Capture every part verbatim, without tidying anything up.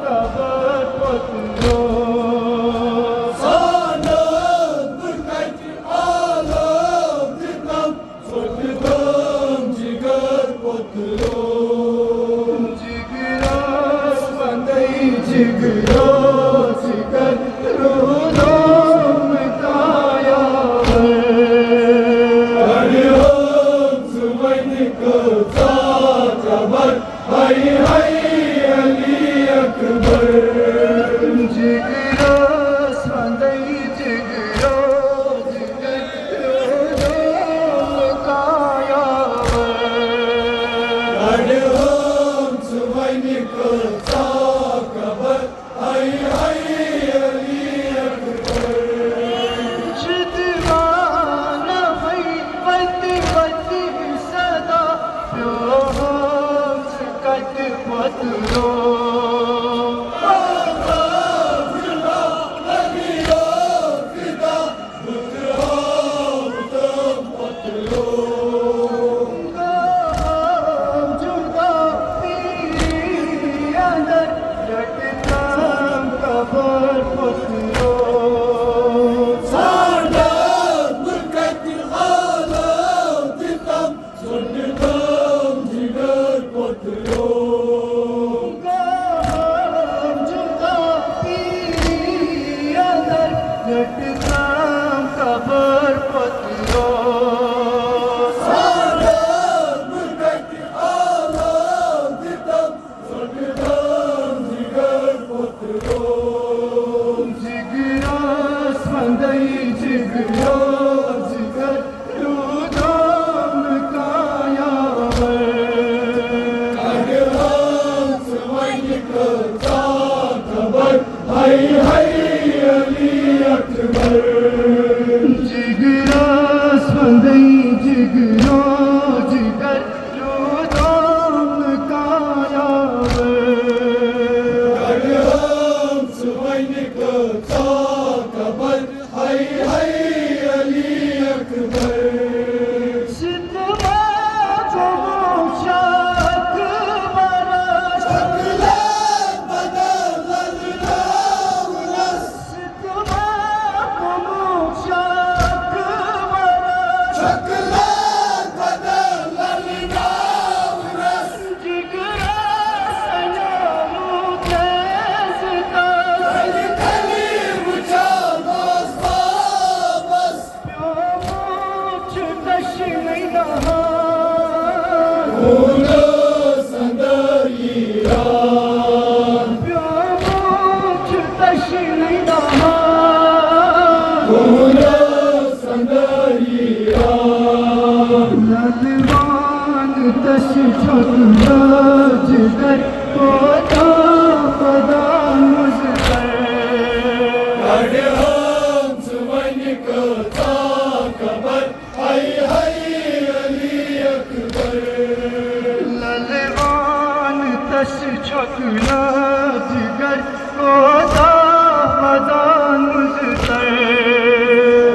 قبر پتلو۔ سانو بہٕ کتہِ آلو دِتم، ژوٚٹ دم جگر پتلو۔ جگرس وندے جگرو جگر، روزم کایاور۔ اڑیوم ژٕ وۄنۍ کۭژاہ قبر، ہاے ہاے علی اکبر۔ جگرس وندے جگرو جگر، روزم کایاور۔ اڑیوم ژٕ وۄنۍ کۭژاہ قبر، ہاے ہاے علی اکبر۔ چھِ دِوانہٕ وَے وَتہِ وَتہِ صدا، پیوٚوُم ژٕ کَتہِ پوٚتلو۔ قبر پتلو۔ سادہ بہٕ کتہِ آلو دِتم، ژوٚٹ دم جگر پتلو۔ جگرس وندے جگرو جگر، روزم کایاور۔ اڑیوم ژٕ وۄنۍ کۭژاہ قبر، ہاے ہاے علی اکبر۔ جگرس وندے جگرو جگر، روزم کایاور۔ اڑیوم ژٕ وۄنۍ کۭژاہ قبر، ہاے ہاے علی اکبر۔ ستما گوٚمُت چھُ اکبر۔ شکلہٕ بدل للناونس۔ ستما گوٚمُت چھُ اکبر۔ شکلہٕ بدل للناونس۔ جگرس سنیومُت عزتس۔ کھلی کھلی وٕچھان اوس خوابس۔ پیومُت چھُ تشنہٕ نہار۔ خوٗنس اندر ییٖران۔ پیومُت چھُ تشنہٕ نہار۔ خوٗنس اندر ییٖران۔ لدوان تس چھۄکھ لٲج گر، کوتاہ پدان مُضطر۔ اڑیوم ژٕ وۄنۍ کۭژاہ قبر، ہاے ہاے علی اکبر۔ للوان تس چھۄکھ لٲج گر، کوتاہ پدان مُضطر۔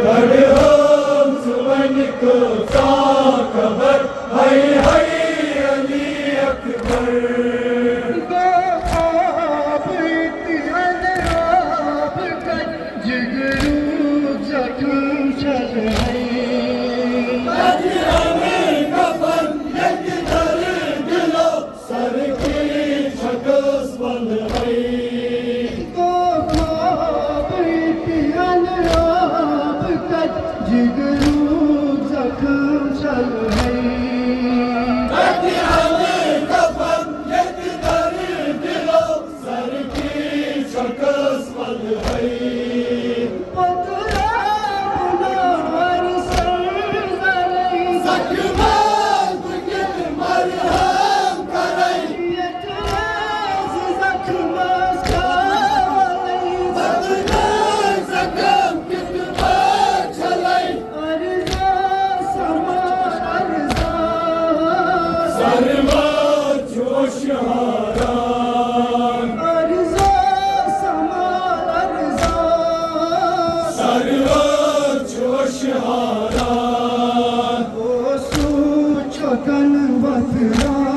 اڑیوم ژٕ وۄنۍ کۭژاہ قبر، ہاے ہاے علی اکبر۔ گوٚو آب تہِ اندر آب کر، جگرُک زخم چھل ہے۔ اتہِ انہٕ کفن ییٚتہِ درٕ دِلو، سر کی چھکس ول ہے۔ گوٚو آب تہِ اندر آب کر، جگرُک زخم چھل ہے۔ اتہِ انہٕ کفن ییٚتہِ درٕ دِلو، سر کی چھکس ول ہے۔ پتہٕ آو نار سر زرے۔ زخمن بہٕ کِتھ مرہم کرے۔ یتھ منٛز زخمس کیٛاہ ولے۔ زخمن زخم کِتھ پٲٹھۍ چھلے۔ ارزا سما ارزا۔ سرور چھُ شہاران۔ ارزا سما ارزا۔ سرور چھُ شہاران۔ اوسُو چھۄکن وۄتھران۔